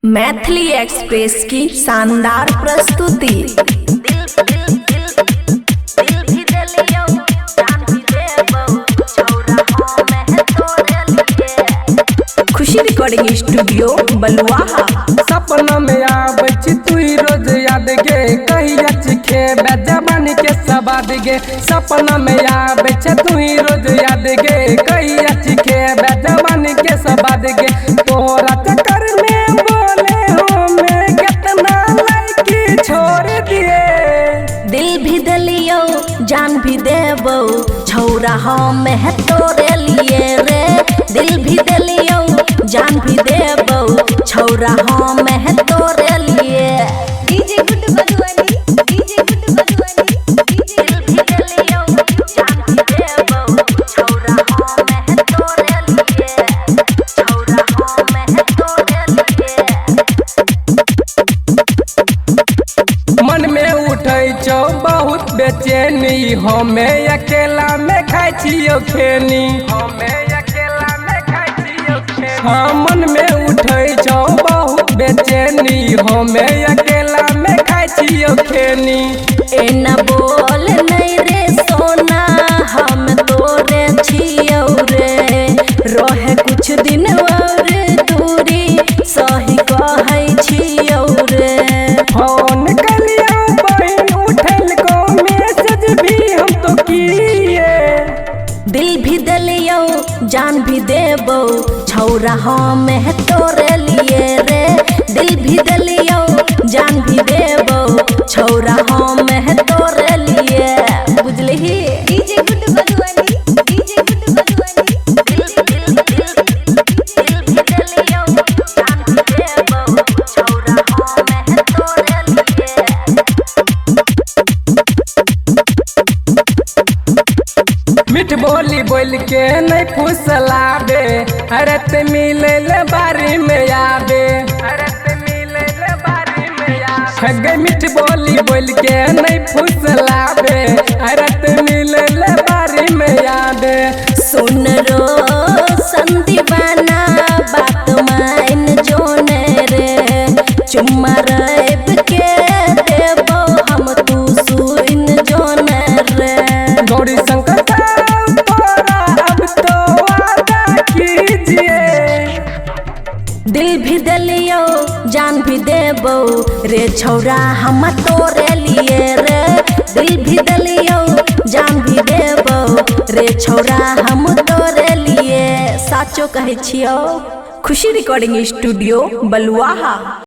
Maithili express की शानदार प्रस्तुति। दिल दिल दिल दिल भी देलियौ जान भी देबौ छौरा हम है तोरे लिए। खुशी रिकॉर्डिंग स्टूडियो बलुआहा। सपना में आबै छी तू रोज याद गे, कहिया चिखेबे जवानी के सवाद गे। सपना में आबै छै तू रोज याद गे, कहिया चिखेबे जवानी के सवाद गे। तोरा चक्कर में बोले हमें कितना लड़की छोड़ दिए। दिल भी देलियौ जान भी देबौ छौरा हम है तोरे लिए रे। दिल भी देलियौ जान भी देबौ छौरा हम है तोरे लिए। DJ good Madhubani, DJ good Madhubani, DJ दिल भी देलियौ जान भी देबौ छौरा हम है तोरे लिए, छौरा हम है तोरे लिए। मन में उठै छौ बहुत बेचैनी, हमें अकेला में खाइ छियौ खेनी। हमें अकेला में खाइ छियौ खेनी। हाँ, मन में उठै छौ बहुत बेचैनी, हमें अकेला में खाइ छियौ खेनी। एना बोल नहीं रे सोना हम तोरे छियौ रे, रहे कुछ दिन और दूरी सही कहै छियौ रे। फोन कलिया बहिन उठल को मैसेज भी हम तो किए। दिल भी देलियौ जान भी देबौ छौरा हम है तोरे लिए रे। दिल भी देलियौ जान भी देबौ छौरा हम है तोरे लिए, बुझलिही। DJ good Madhubani, DJ good Madhubani, दिल दिल दिल दिल भी देलियौ जान भी देबौ छौरा हम है तोरे लिए। मिठ बोली बोल के नहीं फुसलाबे, अरे ते मिले ले बारी में आबे। अरे ते मिले ले बारी में आबे। गे मिठ बोली बोल के नहीं फुसलाबे, अरे ते मिले ले बारी में आबे। सुन रो संदीवाना बात मान जोने रे, चुम्मा रैब के देबो हम तू सुन जोने रे। गौरी शंकर तोरा अब तो वादा कीजिए। दिल भी देलियौ जान भी देबौ रे छौरा हम तोरे लिए रे। दिल भी देलियौ जान भी देबौ रे छौरा हम तोरे लिए, साचो कहै छियौ। खुशी रिकॉर्डिंग स्टूडियो बलुआहा।